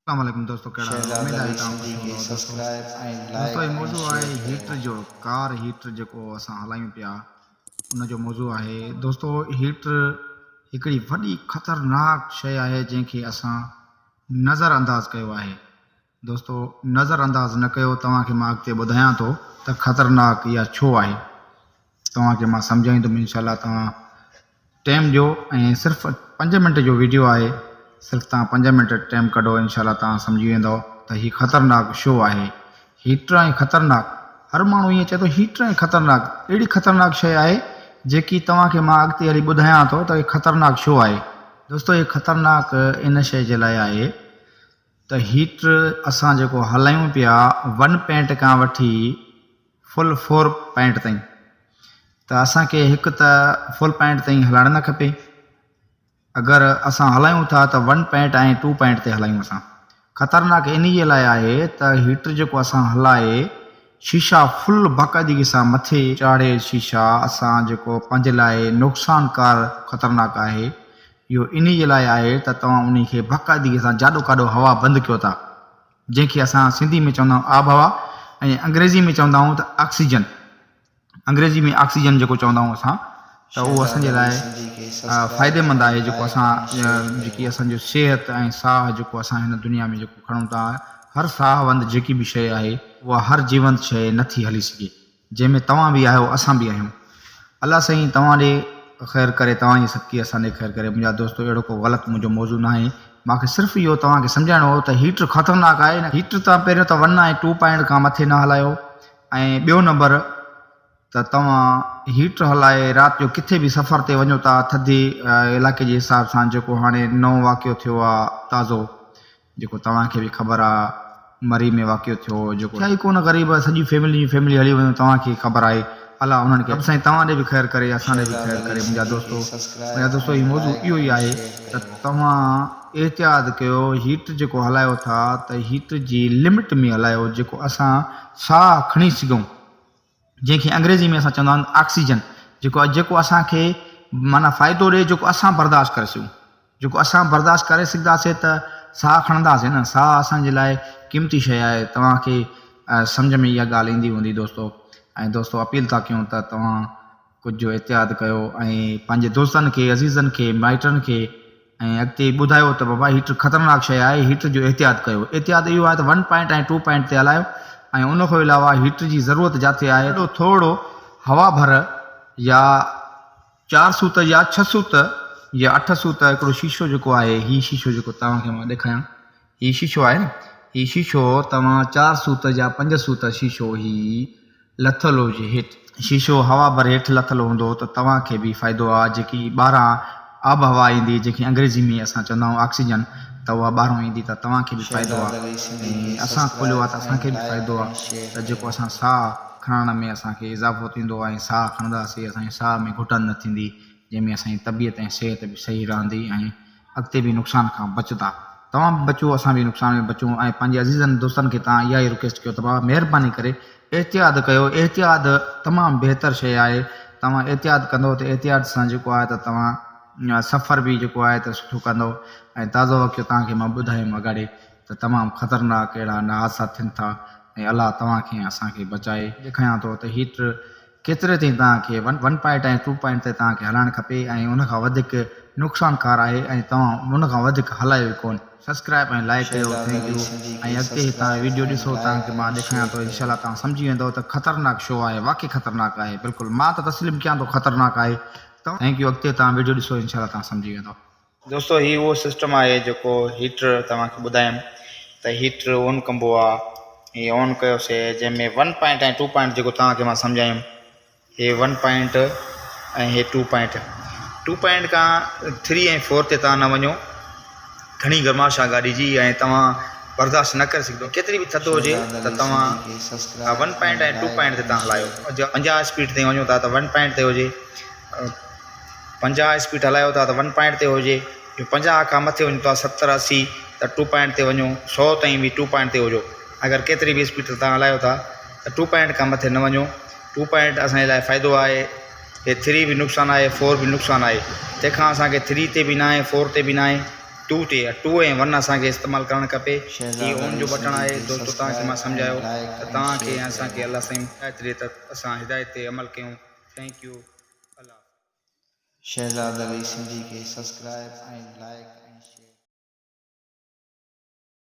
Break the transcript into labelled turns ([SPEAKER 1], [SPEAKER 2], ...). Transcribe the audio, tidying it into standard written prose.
[SPEAKER 1] اسلام عليڪم دوستو ڪهڙا حال
[SPEAKER 2] شهزاد
[SPEAKER 1] اميد آهي
[SPEAKER 2] علي
[SPEAKER 1] توهان خوش
[SPEAKER 2] سنڌي کي
[SPEAKER 1] هوندؤ دوستو
[SPEAKER 2] سبسڪرائب ۽
[SPEAKER 1] دوستو
[SPEAKER 2] لائيڪ
[SPEAKER 1] هي
[SPEAKER 2] ۽
[SPEAKER 1] موضوع
[SPEAKER 2] شيئر
[SPEAKER 1] آهي
[SPEAKER 2] ڪريو.
[SPEAKER 1] هيٽر جو ڪار هيٽر جيڪو اسان هلايون پيا ان جو موضوع آهي دوستو هيٽر هڪڙي وڏي خطرناڪ شيء آهي جنهن کي اسان نظر انداز ڪيو آهي دوستو نظر انداز نه ڪيو توهان کي مان اڳتي ٻڌايان ٿو ته خطرناڪ اها ڇو آهي توهان کي مان سمجهائيندم انشاء الله توهان ٽيم ڏيو ۽ صرف پنج منٽ جو ويڊيو آهي صرف توهان پنج منٽ ٽيم ڪڍو انشاء الله توهان سمجهي ويندؤ ته هي خطرناڪ شو آهي هيٽر ۽ خطرناڪ هر ماڻهو ائين چئي ٿو هيٽر ۽ خطرناڪ اهڙي خطرناڪ شيء آهي جيڪي توهان کي مان اڳتي هلي ٻڌايان ٿو ته هي خطرناڪ شو آهي دوستو هي خطرناڪ ان شيء جي لاء آهي ته هيٽر اسان جيڪو هلايون پيا ون پينٽ کان وٺي فل فور پوائنٽ تائين ته اسان کي هڪ ته فل پوائنٽ تائين هلائڻ نه کپي اگر اسان هلايون ٿا ته ون پوائنٽ ۽ ٽو پوائنٽ تي هلايون اسان خطرناڪ انهي جي لاء آهي ته هيٽر جيڪو اسان هلائي شيشا فل باقاعدگي سان مٿي چاڙهي شيشا اسان جيڪو پنهنجي لاء نقصانڪار خطرناڪ آهي اهو انهي جي لاء آهي ته توهان انهي کي باقاعدگي سان جاڏو ڪاڏو هوا بند ڪيو ٿا جنهن کي اسان سنڌي ۾ چوندا آهيون آبهوا ۽ انگريزي ۾ چوندا آهيون ته آڪسيجن انگريزي ۾ آڪسيجن جيڪو چوندا آهيون اسان ته اهو
[SPEAKER 2] شهزاد
[SPEAKER 1] اسان جي
[SPEAKER 2] علي
[SPEAKER 1] لاء
[SPEAKER 2] سنڌي کي سبسڪرائب
[SPEAKER 1] فائديمند
[SPEAKER 2] ۽
[SPEAKER 1] آهي جيڪو
[SPEAKER 2] لائيڪ
[SPEAKER 1] اسان
[SPEAKER 2] ۽ شيئر ڪريو.
[SPEAKER 1] جيڪي اسان جو صحت ۽ ساهه جيڪو اسان هن دنيا ۾ جيڪو کڻون ٿا هر ساهه وند جيڪي به شيء آهي اها هر جيونت شيء نٿي هلي سگهي جنهن ۾ توهان به آهيو اسان به آهيون الله سائين توهان ڏي خير ڪري توهان جي صدقي اسان ڏي خير ڪري منهنجا دوستو اهڙو ڪو غلط منهنجو موضوع ناهي مان کي صرف اهو توهان کي سمجهائڻو هو ته هيٽر خطرناڪ آهي هيٽر توهان پهريون ته ون ۽ ٽو پوائنٽ کان مٿي نه هلايو ۽ ٻيو نمبر ته توهان هيٽر هلائي رات جو ڪٿي به سفر تي وڃو ٿا ٿڌي علائقي جي حساب سان جيڪو هاڻي نئون واقعو ٿيو آهي تازو جيڪو توهان کي به خبر آ مري ۾ واقعو ٿيو هو جيڪو ٿيا ئي ڪونه غريب سڄي فيملي جون فيملي هلي ويون توهان کي خبر آهي الله انهن کي رب سائين توهان ڏي به خير ڪري اسان ڏي به
[SPEAKER 2] شهزاد
[SPEAKER 1] خير
[SPEAKER 2] علي
[SPEAKER 1] ڪري منهنجا
[SPEAKER 2] سنڌي
[SPEAKER 1] دوستو
[SPEAKER 2] کي
[SPEAKER 1] منهنجا
[SPEAKER 2] سبسڪرائب
[SPEAKER 1] دوستو
[SPEAKER 2] ۽
[SPEAKER 1] هي موضوع
[SPEAKER 2] لائيڪ
[SPEAKER 1] اهو ئي
[SPEAKER 2] ۽
[SPEAKER 1] آهي
[SPEAKER 2] شيئر
[SPEAKER 1] ته
[SPEAKER 2] ڪريو.
[SPEAKER 1] توهان احتياط ڪيو هيٽ جيڪو هلايو ٿا ته هيٽ جي لمٽ ۾ هلايو جيڪو اسان ساهه کڻي سگهون جنهن کي انگريزي ۾ اسان چوندا آهيون آڪسيجن جيڪو جيڪو اسان کي معنيٰ فائدو ڏئي جيڪو اسان برداشت ڪري سگهون جيڪو اسان برداشت ڪري سگهنداسين ته ساهه کڻنداسين نه ساهه اسان جي لاء قيمتي شيء آهي توهان کي سمجهه ۾ اها ڳالهه ايندي هوندي دوستو ۽ دوستو اپيل ٿا ڪيون ته توهان ڪجهه احتياط ڪيو ۽ پنهنجي دوستن کي عزيزن کي مائٽن کي ۽ اڳتي ٻڌايو ته بابا هيٽر خطرناڪ شيء آهي هيٽر جو احتياط ڪيو احتياط اهو آهي ته ون پوائنٽ ۽ ٽو پوائنٽ تي هلايو ۽ ان کان علاوه هيٽر جي ضرورت جاٿي آهي ته ٿورڙو هوا ڀر يا چار سوت يا ڇهه سوت يا اٺ سوت هڪڙو شيشو جيڪو آهي هي شيشو جيڪو توهان کي مان ڏيکاريان هي شيشو آهي نه هي شيشو توهان چار سوت يا پنج سوت شيشو هي لٿل هجي هيٺ. شيشو هوا ڀر هيٺ لٿل هوندو ته توهان کي به فائدو آ جيڪي ٻاهران آب هوا ايندي جنهن کي انگريزي ۾ اسان چوندا آهيون آڪسيجن ته اها ٻاهرون ايندي ته توهان کي به فائدو آ
[SPEAKER 2] شهزاد علي سنڌي
[SPEAKER 1] ۽
[SPEAKER 2] کي
[SPEAKER 1] اسان کوليو آ
[SPEAKER 2] سبسڪرائب
[SPEAKER 1] ته اسان
[SPEAKER 2] ۽
[SPEAKER 1] کي به
[SPEAKER 2] لائيڪ
[SPEAKER 1] فائدو آ
[SPEAKER 2] ۽ شيئر
[SPEAKER 1] ته جيڪو
[SPEAKER 2] ڪريو.
[SPEAKER 1] اسان ساهه کڻڻ ۾ اسان کي اضافو ٿيندو ۽ ساهه کڻنداسي اسان جي ساهه ۾ گهٽن نه ٿيندي جنهن ۾ اسان جي طبيعت ۽ صحت به صحيح رهندي ۽ اڳتي به نقصان کان بچندا. توهان به بچو اسان به نقصان ۾ بچون ۽ پنهنجي عزيزن دوستن کي توهان اها ئي رڪويسٽ ڪيو ته بابا مهرباني ڪري احتياط ڪيو احتياط تمام بهتر شيء آهي توهان احتياط ڪندو ته احتياط سان جيڪو آهي ته توهان سفر به جيڪو آهي ته سٺو ڪندو ۽ تازو واقعو توهان کي مان ٻڌايم اڳاڙي ته تمام خطرناڪ اهڙا حادثا ٿين ٿا ۽ الله توهان کي ۽ اسان کي بچائي. ڏيکايان ٿو ته هيٽر ڪيتري تائين توهان کي ون پوائنٽ ۽ ٽو پوائنٽ تي توهان کي هلائڻ کپي ۽ ان کان وڌيڪ نقصانڪار آهي ۽ توهان ان کان وڌيڪ هلايو ئي ڪون. سبسڪرائب ۽ لائيڪ ڪيو
[SPEAKER 2] Shahzad
[SPEAKER 1] thank
[SPEAKER 2] Ali
[SPEAKER 1] you
[SPEAKER 2] Sindhi
[SPEAKER 1] ۽
[SPEAKER 2] کي
[SPEAKER 1] اڳتي هي توهان
[SPEAKER 2] سبسڪرائب
[SPEAKER 1] ويڊيو
[SPEAKER 2] ۽
[SPEAKER 1] ڏسو توهان
[SPEAKER 2] لائيڪ
[SPEAKER 1] کي مان
[SPEAKER 2] ۽
[SPEAKER 1] ڏيکايان
[SPEAKER 2] شيئر
[SPEAKER 1] ٿو
[SPEAKER 2] ڪريو.
[SPEAKER 1] انشاء الله توهان سمجهي ويندؤ ته خطرناڪ شو آهي واقعي خطرناڪ آهي بلڪل مان ته تسليم ڪيان ٿو خطرناڪ آهي thank you اڳتي توهان ويڊيو ڏسو انشاء الله توهان سمجهي ويندؤ. دوستو هي اهو سسٽم آهي جيڪو هيٽر توهان کي ٻڌايم ته هيٽر اون ڪبو آ هي اون ڪيوسي جنهن ۾ ون پوائنٽ ۽ ٽو پوائنٽ جيڪو توهان کي مان سمجهايم هي ون پوائنٽ ۽ هي ٽو پوائنٽ ٽو پوائنٽ کان ٿري ۽ فور تي توهان نه وڃو گهڻي گرمائش آ گاڏي جي ۽ توهان برداشت نه ڪري سگهندو ڪيتري به ٿڌ هجي
[SPEAKER 2] شهزاد
[SPEAKER 1] ته
[SPEAKER 2] علي
[SPEAKER 1] توهان
[SPEAKER 2] سنڌي کي subscribe
[SPEAKER 1] one
[SPEAKER 2] ۽
[SPEAKER 1] point ۽ two
[SPEAKER 2] like
[SPEAKER 1] point تي
[SPEAKER 2] ۽
[SPEAKER 1] توهان
[SPEAKER 2] شيئر
[SPEAKER 1] هلايو
[SPEAKER 2] ڪريو.
[SPEAKER 1] 50 اسپيڊ تائين وڃو ٿا ته ون پوائنٽ تي هجي 50 اسپيڊ هلايو ٿا ته ون پوائنٽ تي هجي، جو 50 کان مٿي وڃو ٿا 70 80 ته ٽو پوائنٽ تي وڃو، سو تائين به ٽو پوائنٽ تي هجو. اگر ڪيتري به اسپيڊ تي توهان هلايو ٿا ته ٽو پوائنٽ کان مٿي نه وڃو. ٽو پوائنٽ اسان جي لاء فائدو آهي. هي ٿري به نقصان آهي فور به نقصان آهي. تنهن کان اسان کي ٿري تي به ناهي فور تي به ناهي. ٽو تي ٽو ۽ ون اسان کي استعمال ڪرڻ کپي. هي
[SPEAKER 2] شهزاد
[SPEAKER 1] اون
[SPEAKER 2] علي
[SPEAKER 1] جو بٽڻ
[SPEAKER 2] سنڌي
[SPEAKER 1] آهي.
[SPEAKER 2] کي
[SPEAKER 1] دوستو توهان کي مان
[SPEAKER 2] سبسڪرائب ۽
[SPEAKER 1] سمجهايو
[SPEAKER 2] لائيڪ
[SPEAKER 1] ته
[SPEAKER 2] ۽
[SPEAKER 1] توهان کي
[SPEAKER 2] شيئر
[SPEAKER 1] ۽ اسان
[SPEAKER 2] ڪريو.
[SPEAKER 1] کي الله سائين هدايت ڏي ته اسان هدايت تي عمل ڪيون. Thank you Allah Hafiz.
[SPEAKER 2] Shahzad Ali Sindhi کي سبسڪرائب ۽ لائيڪ ۽ شيئر.